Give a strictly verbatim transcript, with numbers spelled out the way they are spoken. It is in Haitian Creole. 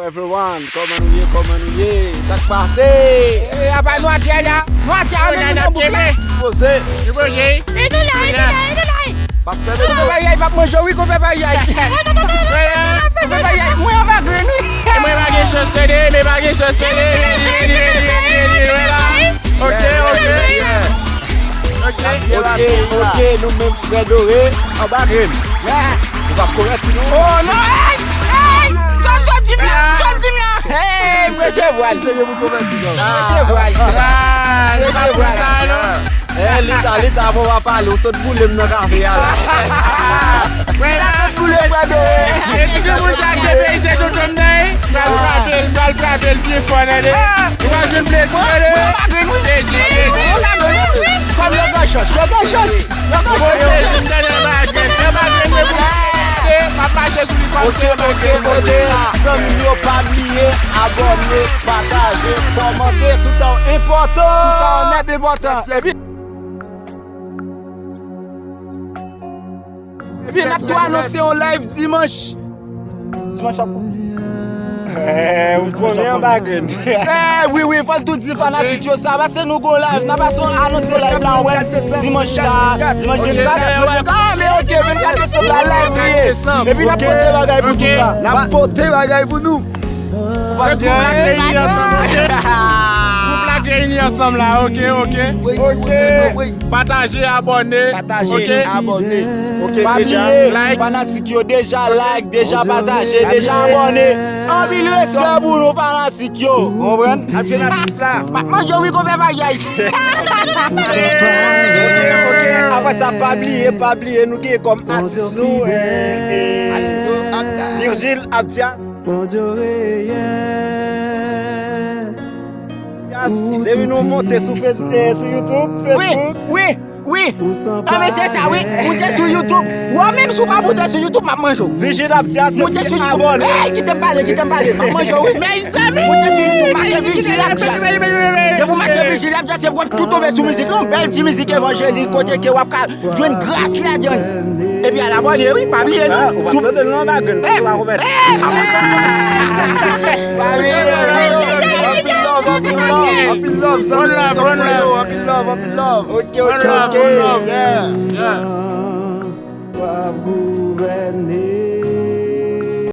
Everyone, kòman nou ye, kòman nou ye? Sa k pase? E, apa nou atè la? Nou atè a, nou nan bouk la. Poze. Nou poze. E nou la, e nou la, e nou la. Pastè Beno. Konpè Payay p ap manje w wi, konpè Payay. Konpè Payay, mwen anba grenn wi. E mwen pa gen chans tande, men pa gen chans tande. Vini, vini, vini, vini, vini, vini, vini la. Ok, ok. Ok, ok, nou menm frè Dore, anba grenn. Ou p ap konvèti non. Oh non, hey, hey, sòt, sòt di m la, sòt di m la. Hey, mwen se vwal. Mwen se vwal. Mwen se vwal. Eh, Lita, Lita, avan w a pale, ou sot boule m nan kafe a la. Mwen la sot boule frè Dore. E ti granmoun sa k te peye se tonton m nan, e? M pral frape l, m pral frape l byen fò, tande. Ou pral jwenn plezi, tande. Plezi, plezi. Kòm yo gen chans, yo gen chans. Yo gen chans. Plezi, m tande anba grenn. Anba grenn, mwen pou m mache, m ap mache sou li kòm se anba grenn. Ok, ok, ok. Zanmi m yo, pa bliye abòne, pataje, kòmante, tout sa yo enpòtan. Tout sa yo nèt enpòtan. Epi Epi n ap tou anonse yon live dimanch. Dimanch ap kou. Eh, ou konnen anba grenn. Eh, wi, wi, fò l tou di fanatik yo sa, paske nou gon live, n ap pase anonse live la, wè, dimanch la, dimanch vennkat. Ah, men ok, vennkat desanm la, live li ye. Epi n ap pote bagay pou tout la. N ap pote bagay pou nou. Ou pa di anyen. Gwoup la k reyini ansanm la, ok, ok. Ok. Pataje, abòne. Pataje, abòne. Ok, pa bliye, fanatik yo, deja like, deja pataje, deja abòne. Anpil respè pou nou, fanatik yo. Konprann? Ap jwe nan pis la. M ap manje wi, konpè Payay. Ok, ok. Apre sa, pa bliye, pa bliye, nou gen kòm atis nou, eh, eh, Virgile Abdias. Yes, depi nou monte sou Facebook, eh, sou YouTube, Facebook. Wi, wi, wi. Ah, men se sa, wi. Moute sou YouTube. Ou menm, si w pa moute sou YouTube, m ap manje w. Virgile Abdias, moute sou YouTube. Hey, kite m pale, kite m pale. M ap manje w, wi. Moute sou YouTube, make Virgile Abdias. Depi w make Virgile Abdias, se pou w ap tou tonbe sou mizik la. Yon bèl ti mizik evanjelik, kote ke w ap ka jwenn gras ladan l. Epi al abòne, wi, pa bliye non. Ah, ou p ap tande l non, bagay, eh, ou pa konprann. Eh, pa bliye. Anpil love, anpil love, anpil love, zanmi TikTok mwen yo, anpil love, anpil love. Ok, ok, ok. Yeah. W ap gouvène.